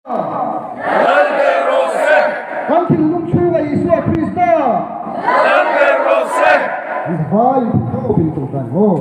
Lal ber rawh se. Kan thinlung chhunga Isua Krista. Lal ber rawh se. Vai thawpin tur kan haw.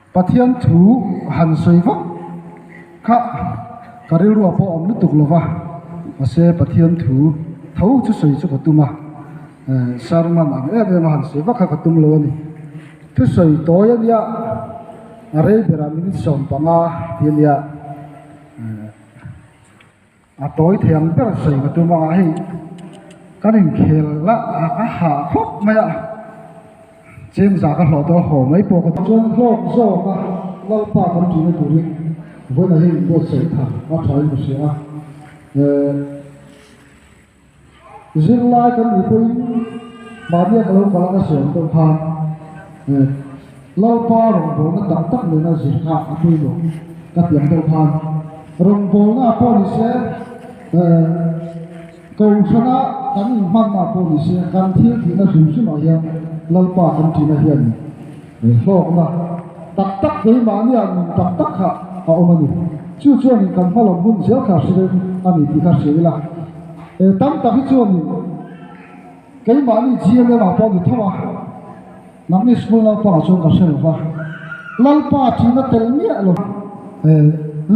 Pathian thu han sawi vak kha ka rilruah pawh awm lutuk lo va, mahse Pathian thu tho chu sawi chu ka tum a, sermon ang em em a han sawi vak kha ka tum lo a ni. Thusawi tawi a nia, a rei berah minute 15 ti a nia. A tawi thei ang ber sawi ka tum anga hei kan inkhel la a hah khawp mai a, chengza ka hlawh tawh a haw mai pawh ka chuan hlawk zawk a, Lalpa kan ṭihna turin vawiin ah hian inbuatsaih tha a ṭha in ka hria a, eh zirlai kan nih pawhin mahnia ka lo kal a ka sawi ang deuh khan eh Lalpa rawngbawlna tak tak nena zir kha a pawimawh ka ti ang deuh khan rawngbawlna pawh ni se eh kohhrana kan inhmanna pawh ni se kan thil tihna hrim hrimah hian Lalpa kan ṭihna hian hlawkna tak tak keimahnia nun tak tak kha a awm a ni. Chu chuanin kan hma lam hun zel kha hre a ni tih kha hria ila. Tam tak hi chuanin keimahni GMM ah pawh ni tho a, nangni school naupangah chuan ka hre lo va, Lalpa thihna tel miah lo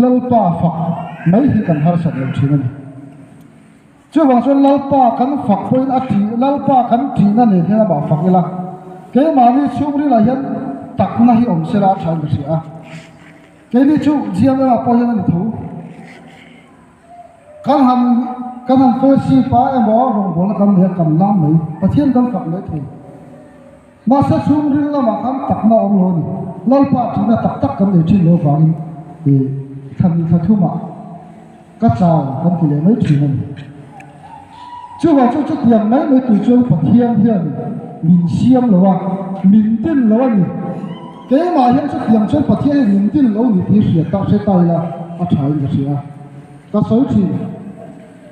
Lalpa fak mai hi kan harsat lo thin a ni. Chuvang chuan Lalpa kan fak pawhin a ṭih, Lalpa kan ṭihna nen hian amah fak ila, keimahni chhungrilah hian takna hi awm sela a ṭhain ka hria a. Keini chu GMM-ah pawh hian a ni tho. Kan han kan han fellowship a emaw rawngbawlna kan nei a kan lam mai, Pathian kan fak mai thei. Mahse chhungril lamah khan takna a awm lo a ni. Lalpa ṭihna tak tak kan nei ṭhin lo avangin ih thla hnih thla thumah ka chau kan ti leh mai ṭhin a ni. Chuvang chu chutiang mai mai tur chuan Pathian hian min siam lo a, min din lo a ni. Keimah hian chutiang chuan Pathian hian min din lo ni tih hriat tak hre ta ila a ṭha in ka hria a, ka sawi ṭhin.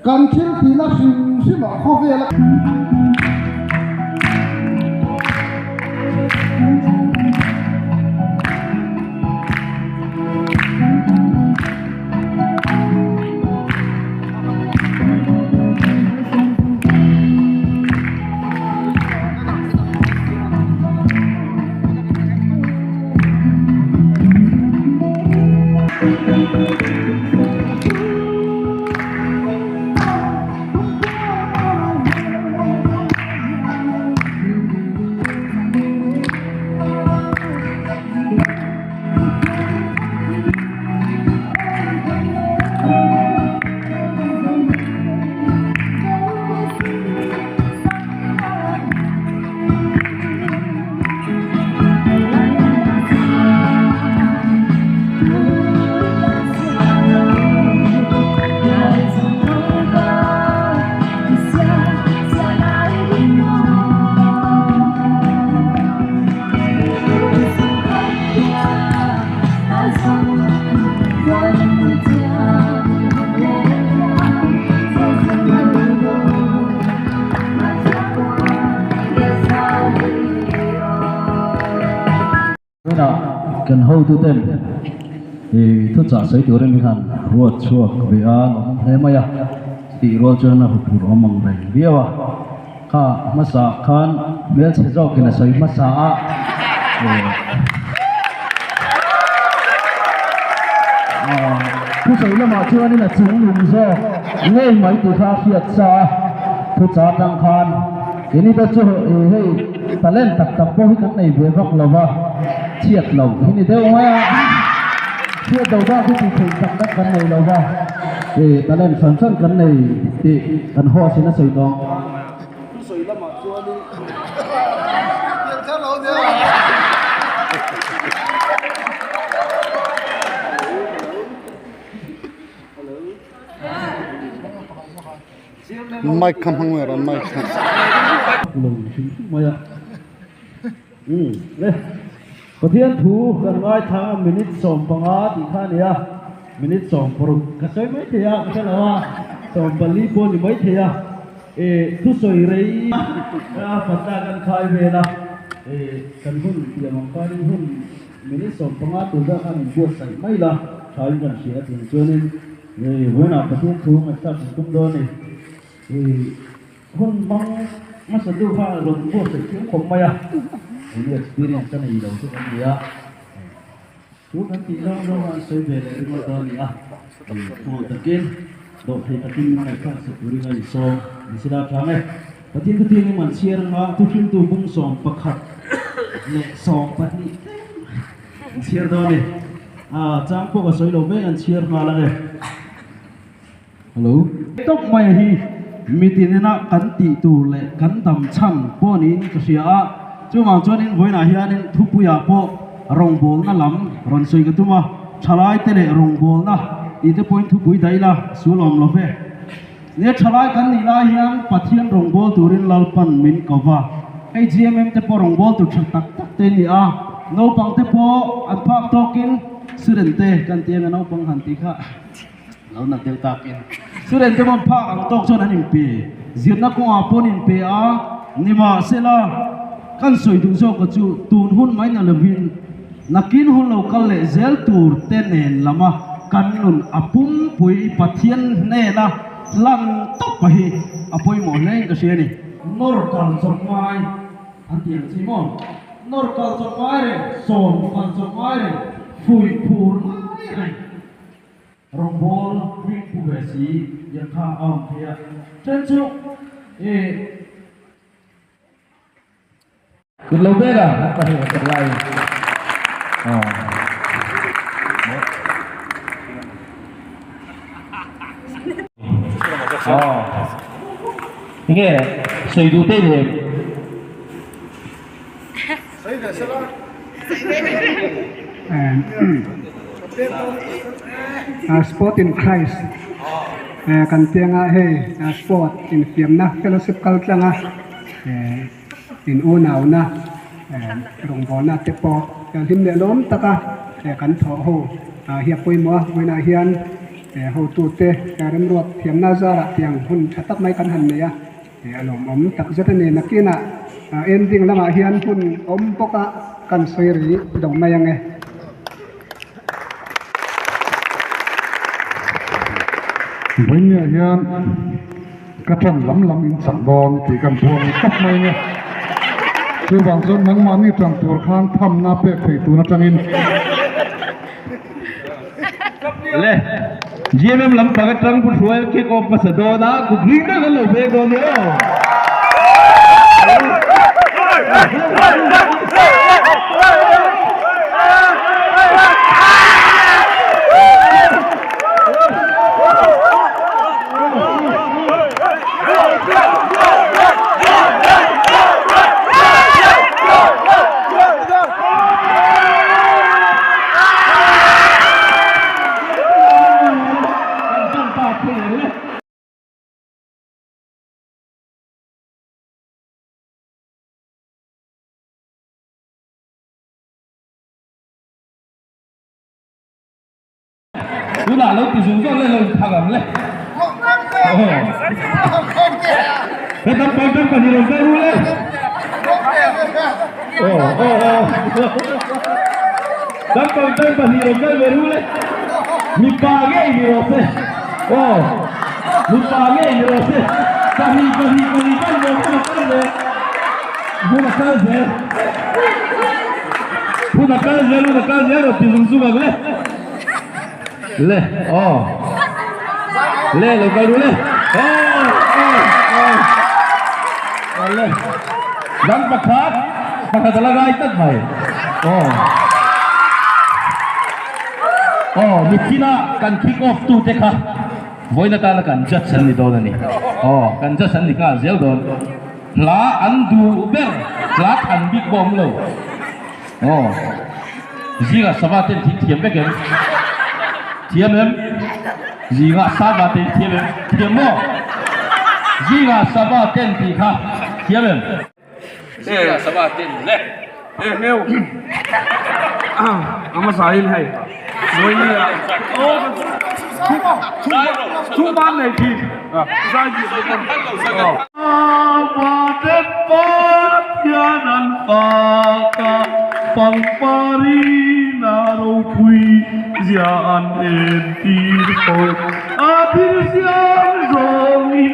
Kan thil tihna hrim hrimah khawvel a. Tunah kan hotuten. Thuchah sawi turin hi khan ruat chhuak ve a lawmawm hle mai a, tih rual chuan a huphurh awm ang reng viau a. Kha hmasa khan hmelchhe zawkin a sawi hmasa a, thusawi lamah chuanin a chungnung zawk ngei mai tih kha a hriat sa a, thuchah atang khan keini te chu hei talent tak tak pawh hi kan nei ve vak lo va, chhiat loh hi ni deuh mai a, chhiat loh bak hi tih theih tak tak kan nei lo va, talent hran hran kan nei tih kan host in a sawi tawh. Thusawi lamah chuanin Mic kha hmang mai rawh mic kha. Pathian thu kan ngaithla a minute 15 tih kha a ni a, minute 16 ka sawi mai thei a ka hre lo a, 14 pawh a ni mai thei a, eh thusawi rei a fata kan khai vel a, eh kan hun tiang ang khanin hun minute 15 tur vel khan inbuatsaih mai la thain kan hria a chung chuanin eh vawiinah Pathian thu ngaihthlak kan tum dawn a ni. Eh Hun hmang hmasa deuh kha rawn buatsaih thiam khawp mai a, eng experience a nei lo chu kan ni a, chu kan tih zawng zawng a an sawi ve leh ringawt dawn a ni a, hmuh takin dawhthei takin min ngaihthlak sak turin a insawm ni sila thang e. Pathian thu thiangin man chhiar anga thuhriltu bung 12 tlem an chhiar dawn a ni, chang pawh ka sawi lo mek an chhiar nghal ang e. Hello. Tawp mai hi mitin ina kan tih tur leh kan dam chhan pawh niin ka hria a, chuvang chuanin vawiinah hianin thupuiah pawh rawngbawlna lam rawn sawi ka tum a, thalai te leh rawngbawlna tih te pawhin thupui daih ila sul awm lo ve. Nia thalai kan nih lai hian Pathian rawngbâwl turin Lalpan min ko va, hei GMM te pawh rawngbâwl tur tha tak tak te ni a, naupang te pawh an phak tawkin student te kan ti anga naupang han tih kha. Lo nat deuh takin student te pawh phak ang tawk chuan an inpe, zirna kawngah pawh an inpe a, nimahsela kan sawi duh zawk ka chu tun hun mai na lovin nakin hun lo kal leh zel tur te nen lama kan nun a pumpui Pathian hnena hlan tawp hi a pawimawh hle in ka hria a ni. Nawr kal chawp ngai an tih ang chi maw? Nawr kal chawp ngai reng, sawm kal chawp ngai reng, fuih phur ngai reng. Rawngbawl hming pu ve si iang kha a awm thei a, then chu i. Kut lo pek a, an pahnih a sak lai aw. Aw. Enge sawi duh te leh. Sport in Christ kan pianga hei sport infiamna fellowship kal tlanga in unauna rawngbawlna te pawh hlim leh lawm taka kan thawh ho hi a pawimawh a vawiinah hian hotute remruat thiamna zarah tiang hun tha tak mai kan han nei a. A lawmawm tak zet a ni. Nakinah ending lamah hian hun awm bawk a kan sawi rih do mai ang e. Vawinia hian ka ṭan lam lam in chak dawn tih kan puang tawp mai nia. Chuvang chuan nangmahni ṭan tur khan thamna pek theih tun aṭangin. Le, GMM lampang atang Pu Hruaia kick off hmasa dawn a, kut ring deuh kan lo veng dawn nia aw. Tunah lo ti zung zawk le lo inphak ang le. He tam pang tam pahnih rawn kal ru le. Aw aw aw. Naupang tan pahnih rawn kal ve ru le. Mipa ngei ni rawh se. Aw, mipa ngei ni rawh se. Pahnih, pahnih, pahnih tan ve hun a kal ve. Hun a kal zel. Hun a kal zel, hun a kal zel rawn ti zung zung ang le. Le, aw. Le, lo kal ru le. Aw, aw, aw. Aw le. Dang pakhat, pakhat a la ngai tlat mai. Aw. Aw, mitthina kan kick off tu te kha vawiin atana kan judge an ni dawn a ni. Aw, kan judge an ni nghal zel dawn. Hla an duh ber, hla than bik pawh awm lo. Aw. Zingah sava ten thil thiam vek em? Thiam em? Zingah sava ten thiam em? Thiam maw? Zingah sava ten tih kha thiam em? Zingah sava ten le. E heu. A hmasa in hei. Mawi ni a. Thu ban nei thin. Zai bik bawk. Vate Pathian an fak a, pangpari na ropui zia an entir fo. A thil siam zawng hi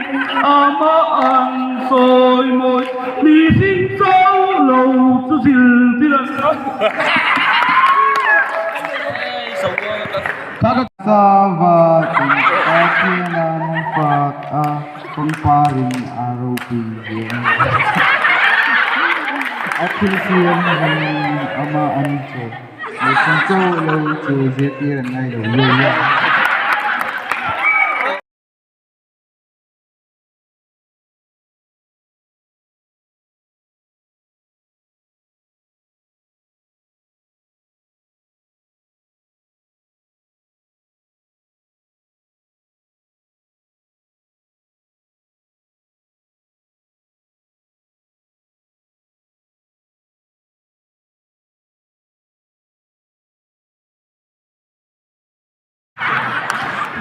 amah an sawi mawi, mihring cho lo chu zirtir an Sava Pathian an fak a. Pangparin a ropui ve a ni. A thil siam zawngin amah an chawp. Mihring chauh lo chu zirtir an ngai lo ngei a.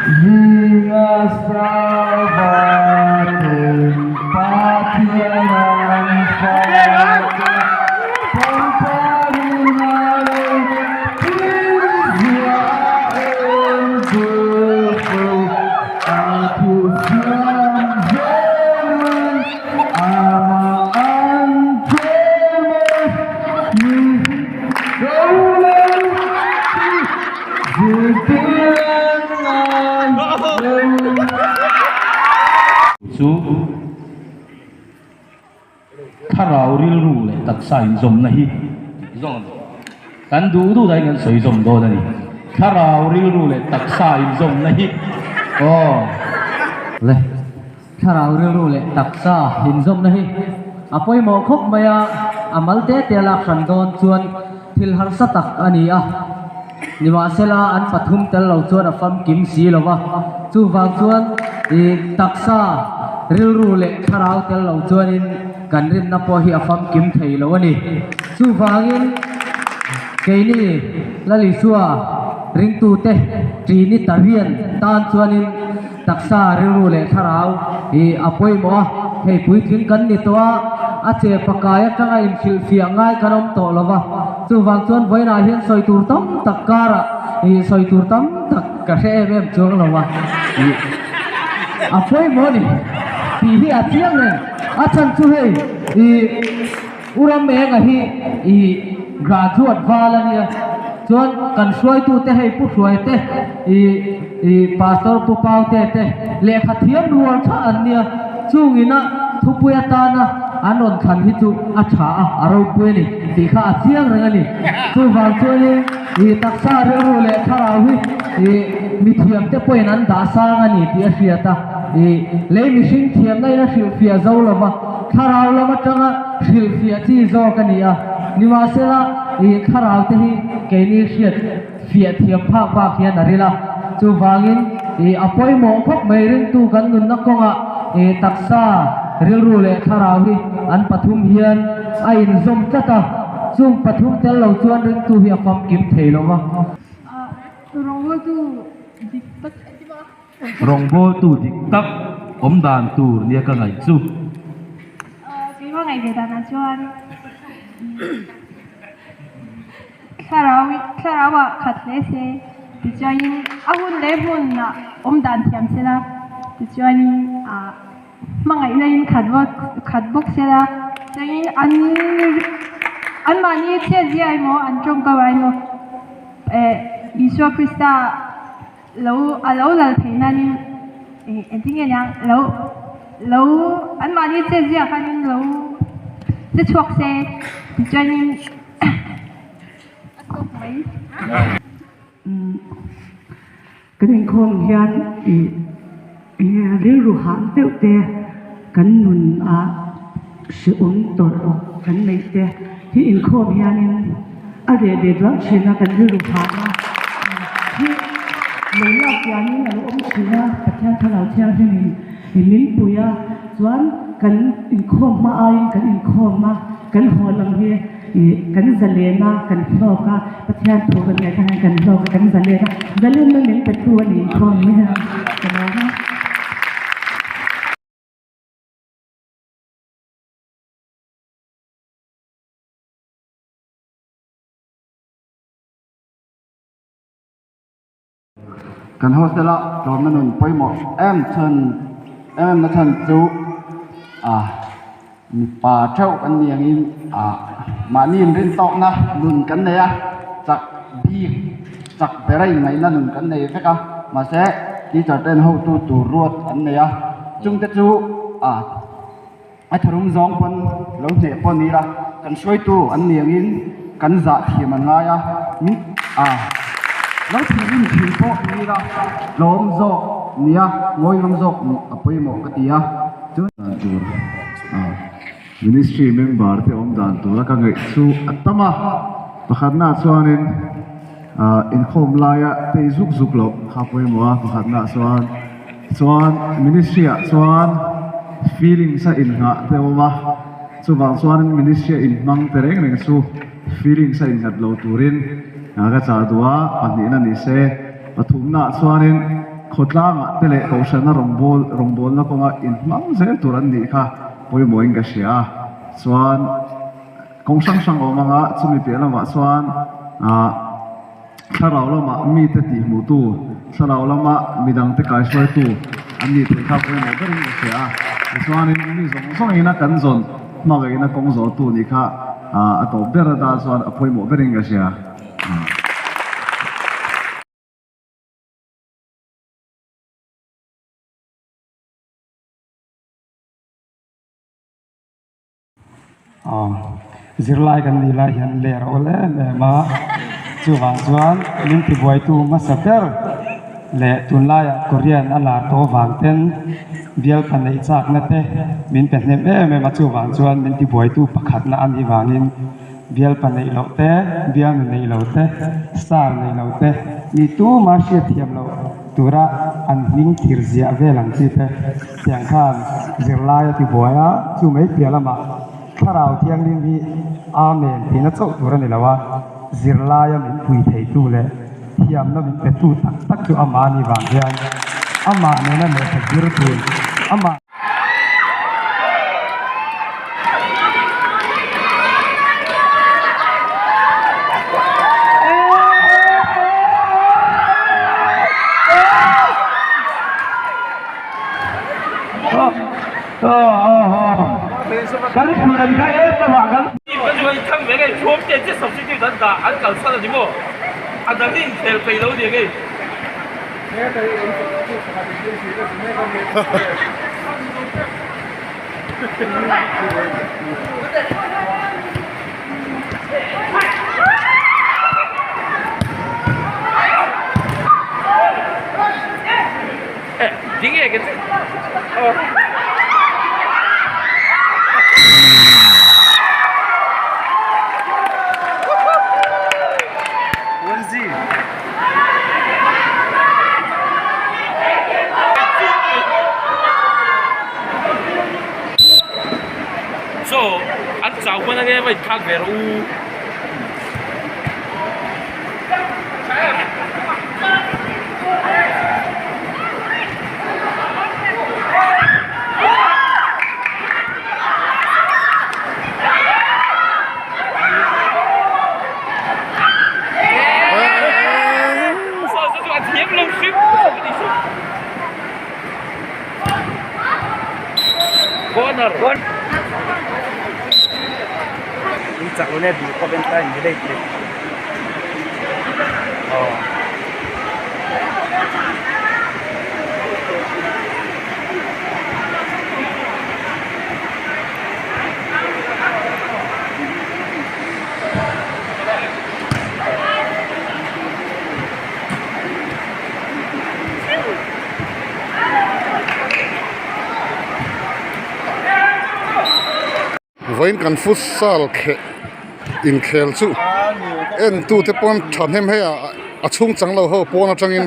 Zinga sava ten Pathian an fak a, pangparina lo thil ziah en tur fo. A thu siam zelin amah an chem a, mi do lo chu zirtir an ngai lo. Chu thlarau rilru leh taksa inzawmna hi zawng a ni. Kan duh duh dahin kan sawi zawm dawn a ni. Thlarau rilru leh taksa inzawmna hi aw. Le, thlarau rilru leh taksa inzawmna hi a pawimawh khawp mai a, a mal te te a lak hran dawn chuan thil harsa tak a ni a. Nimahsela an pathum tel lo chuan a famkim si lo va, chuvang chuan ih taksa rilru leh thlarau tel lo chuanin kan rinna pawh hi a famkim thei lo a ni. Chuvangin keini Lalisua ringtute Trini Tarian tan chuanin taksa rilru leh thlarau ih a pawimawh a, hei puitling kan ni tawh a, a che pakai atanga inhrilhfiah ngai kan awm tawh lo va, chuvang chuan vawiinah hian sawi tur tam tak karah ih sawi tur tam tak ka hre em em chuang lo a, ih a pawimawh a ni tih hi a chiang reng, a chhan chu hei ih. U Ramenga hi i graduate val a nia, chuan kan hruaitute hei Pu Hruaite i i Pastor Pu Paute te lehkha thiam rual tha an nia, chungina thupui atana an rawn thlan hi chu a tha a, a ropui a ni tih kha a chiang reng a ni. Chuvang chuanin i taksa rilru leh thlarau hi i mithiamte pawhin an dah sang a ni tih a hriat a, i lei mihring thiamna in a hrilhfiah zo lova, Thlarau lam atanga hrilhfiah chi zawk a ni a, nimahsela i thlarau te hi keini hriat fiah thiam phak bak hian a ril a, chuvangin i a pawimawh khawp mai ringtu kan nunna kawngah i taksa, rilru leh thlarau hi an pathum hian a inzawm tlat a, chung pathum tel lo chuan ringtu hi a famkim thei lo va. Rawngbawltu dik tak awm dan tur nia ka ngaih chu. Keimah ngaih ve danah chuan Thlarau thlarauah khat hle se tichuanin a hun leh hmunah awm dan thiam se la tichuanin ah hmangaihna in khat bawk khat bawk se la chuanin an anmahni chhiat zia emaw an tawngkau ah emaw eh Isua Krista lo a lo lal theih nanin eng engtin nge niang lo lo anmahni chet ziah khanin lo che chhuak se tichuanin a tawk mai. Kan inkhawm hian ih enge rilru hah deuh te kan nun ah hrehawm tawrh kan neih te hi inkhawm hianin a reh ve duah thin a kan rilru hahna hi lo lak pianin a lo awm thin a Pathian thlarau thianghlimin min pui a chuan kan inkhawm hma aiin kan inkhawm a kan haw lang hi Ih kan zalen a, kan hlawk a, Pathian thu kan ngaih khan kan hlawk a, kan zalen a, zalenna min pe tu a ni inkhawm hi a ka lawm a. Kan hostel a tlawmna nun pawimawh em chhan em em na chhan chu ah mipa theuh kan ni angin ah mahni inrin tawkna nun kan nei a chak bik chak ber a inngaihna nun kan nei vek a mahse teacher ten hotu tur ruat an nei a chungte chu ah a tharum zawng pawn lo hneh pawh ni ila kan hruaitu an ni angin kan zah thiam an ngai a min ah lo thinrim thin pawh ni ila tlawm zawk nia ngawi ngam zawk nih a pawimawh ka ti a chuan Dan tur ah ministry member te awm dan tura ka ngaih chu a tam a pakhatnaah chuanin ah inkhawm laia tei zuk zuk loh kha pawimawh a pakhatnaah chuan. Chuan ministry ah chuan feelings a inngah te awm a, chuvang chuanin ministry a inhmang te reng reng chu feelings a innghat lo turin ka chah duh a, pahnihna ni se. Pathumna ah chuanin khawtlangah te leh kohhrana rawngbâwl rawngbâwlna kawnga inhmang zel tur an nih kha pawimawhin ka hria a, chuan kawng hrang hrang awm anga chumi piah lamah chuan ah. Thlarau lama mite tihhmuhtu, thlarau lama midangte kaihruaitu an nih theih kha pawimawh berin ka hria a. Tichuanin mi zawng zawngin a kan zawn hmangaihna kawng zawhtu nih kha a tawp ber atan chuan a pawimawh berin ka hria. Zirlai kan nih lai hian ler a awl em em a, chuvang chuan min tibuaitu hmasa ber leh tunlaiah Korean a lar tawh avang ten bial pa neih chakna te min pe hnem em em a, chuvang chuan min tibuaitu pakhatna a nih vangin bial pa neih loh te, bialnu neih lo te, star neih lo te mi tuma hriatthiam loh tura an hming thir ziah vel ang chi te. Tiang khan zirlai a ti buai a, chu mai piah lamah Thlarau Thianghlim hi Amen tihna chauh tur a ni lo a, zirlaia min pui theitu leh thiamna min petu tak tak chu amah a nih vang hian amah nena lehkha zir thin amah. So an chau hman ange va inthlak ve rawh u. Corner. In chak lo ne duh khawp en tlai ni lei te. Oh. Vawiin kan futsal kheh inkhel chu entute pawn thahnem hei a chhung chang lo ho pawn atangin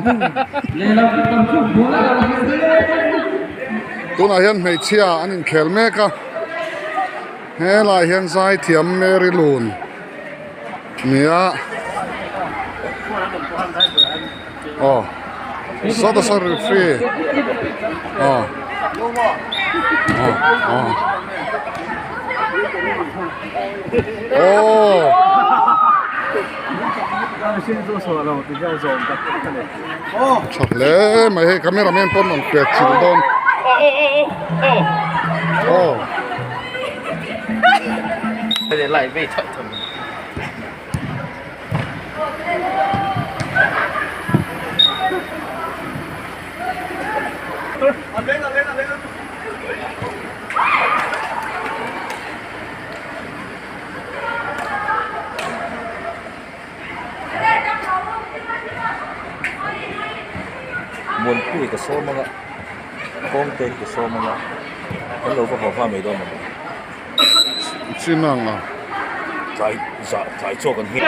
tunah hian hmeichhia an inkhel mek a helaiah hian zaithiam Mary Lun nia aw sawta saw referee aw aw aw aw. Tha hle mai hei camera man pawn rawn pek chilh dawn aw. Muanpui ka sawm anga kawngte hi ka sawm anga kan lo va haw hma mai dawn ang. Chin ang a. Tlai zah tlai chaw kan hi.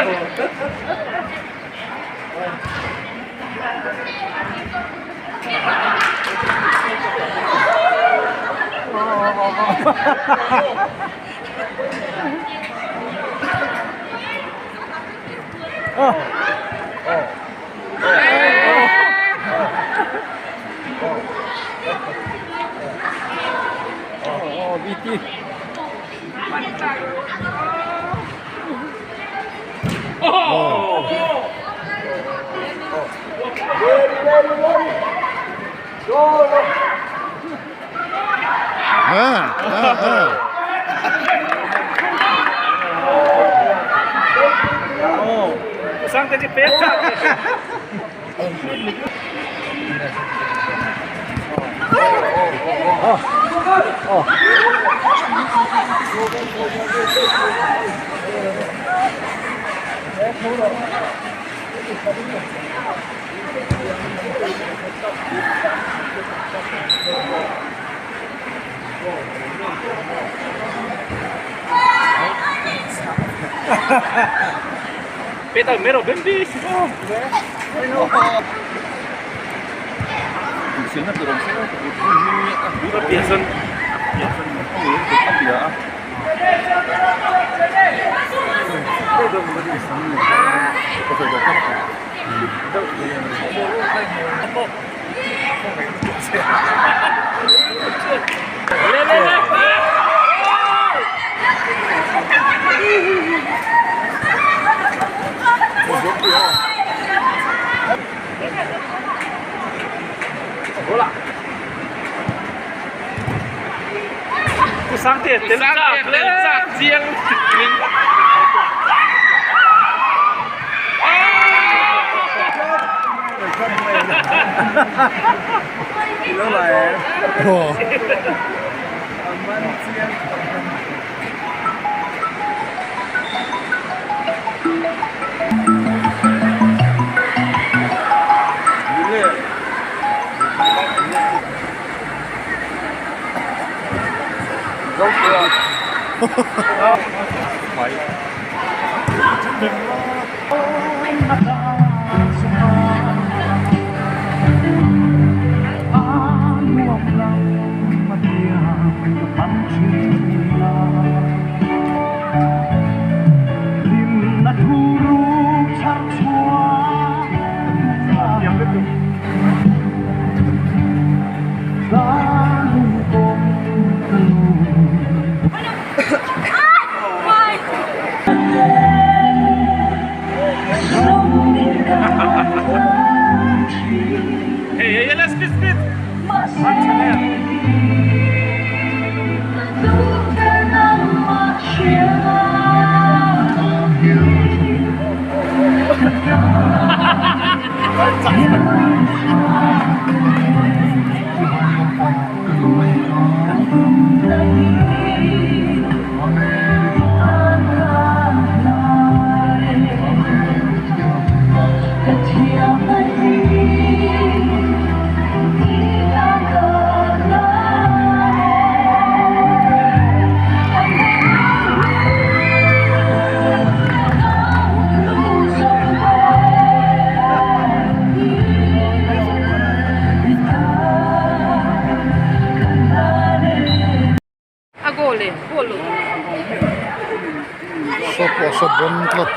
Saw pawh saw bon tlat.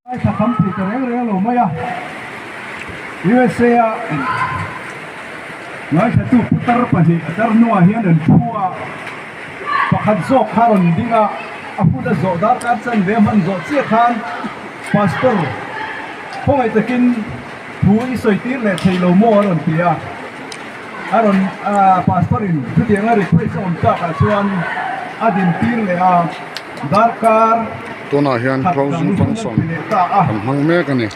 Ngaithla kham thei ta reng reng lo mai a, USA a ngaithlatu putar pahnih a tar hnungah hian an thu a, pakhat zawk kha rawn ding a, a hun a zawh darkar chanve a hman zawh chiah khan Pastor khawngaih takin thu i sawi tir leh thei lo maw a rawn ti a, a rawn Pastor in chutianga request a awm takah chuan a din tir leh a, darkar Tunah hian closing function kan hmang mek a ni.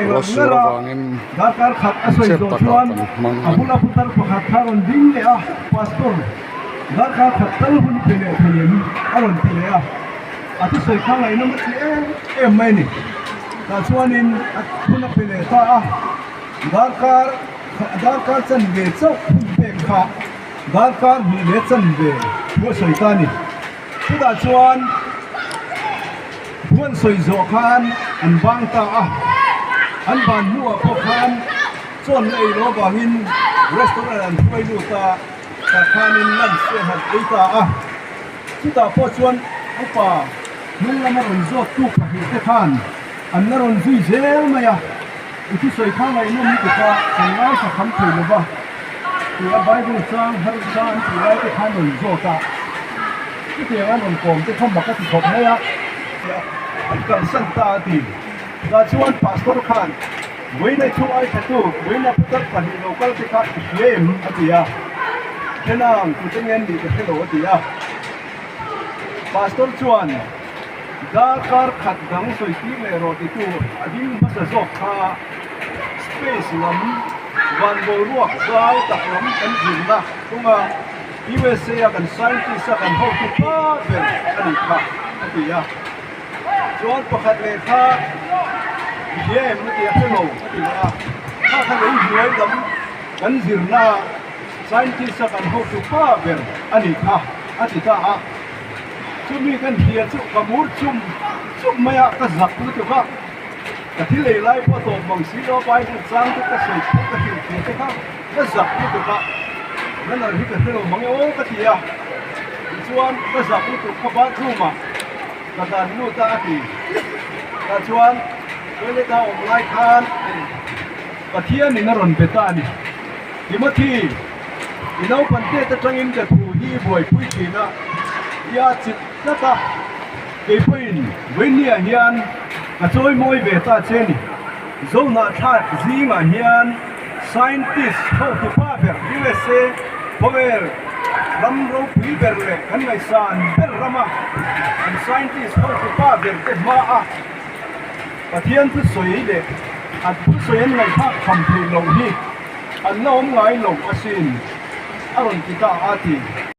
Ruahsur avangin chep takah kan hmang a ni. A thusawi kha ngaihnawm a ti em em mai a ni. Tah chuanin a hun a pe leh ta a, darkar darkar chanve chauh hun pek kha darkar hnih leh chanve thu a sawi ta a ni. Chutah chuan thu an sawi zawh khan an bang ta a, an ban hnuah pawh khan chawnna ei loh avangin restaurant an hruai lut a, tah khanin lunch te an han ei ta a. Chutah pawh chuan upa hnung lama rawn zawt tu pahnih te khan an la rawn zui zel mai a, i thusawi kha ngaihnawm lutuk a, kan ngaithla kham thei lo va, tih a Bible chang harsa an tih lai te khan rawn zawt a, chutiang an rawn kawm te kha mak a ti khawp mai a, an kalsan ta a ti. Tah chuan Pastor khan, Vawiina thu aithatu, vawiina putar pahnih lo kal te kha i hria em? a ti a. Thenang, tute nge an nih ka hre lo a ti a. Pastor chuan, Darkar khat dang sawi tir leh rawh titu a ding hmasa zawk kha space lam van boruak zau tak lam kan zirna chunga USA a kan scientist a kan hotu pa ber a nih kha a ti a. Chuan pakhat leh kha i hria em na tih a hre lo a ti leh a, kha kha lei hnuai lam kan zirna scientist a kan hotu pa ber a nih kha a ti ta a, chumi kan hria chu ka mur chum chum mai a, ka zak lutuk a, ka thil ei lai pawh tawp mang si lo a, Bible chang te ka sawi pawh ka hrilhfiah te kha ka zak lutuk a, runner hi ka hre lo mang e aw ka ti a, tichuan ka zak lutuk kha bathroom ah. Ka dan lut a a ti. Tah chuan toilet a awm lai khan Pathianin a rawn be ta a ni. Timothy, i naupan tet atangin ka thu hi i buaipui thin a, i a chilh tlat a, kei pawhin Vawinia hian ka chawi mawi ve ta che ni. Zohnahthlak zingah hian Scientist hotu pa ber USA khawvel ram ropui ber leh kan ngaihsan ber rama an scientist hotu pa ber te hmaa Pathian thusawi leh an thusawi an ngaihthlak tham theih loh hi an la awm ngai lo asin a rawn ti ta a ti.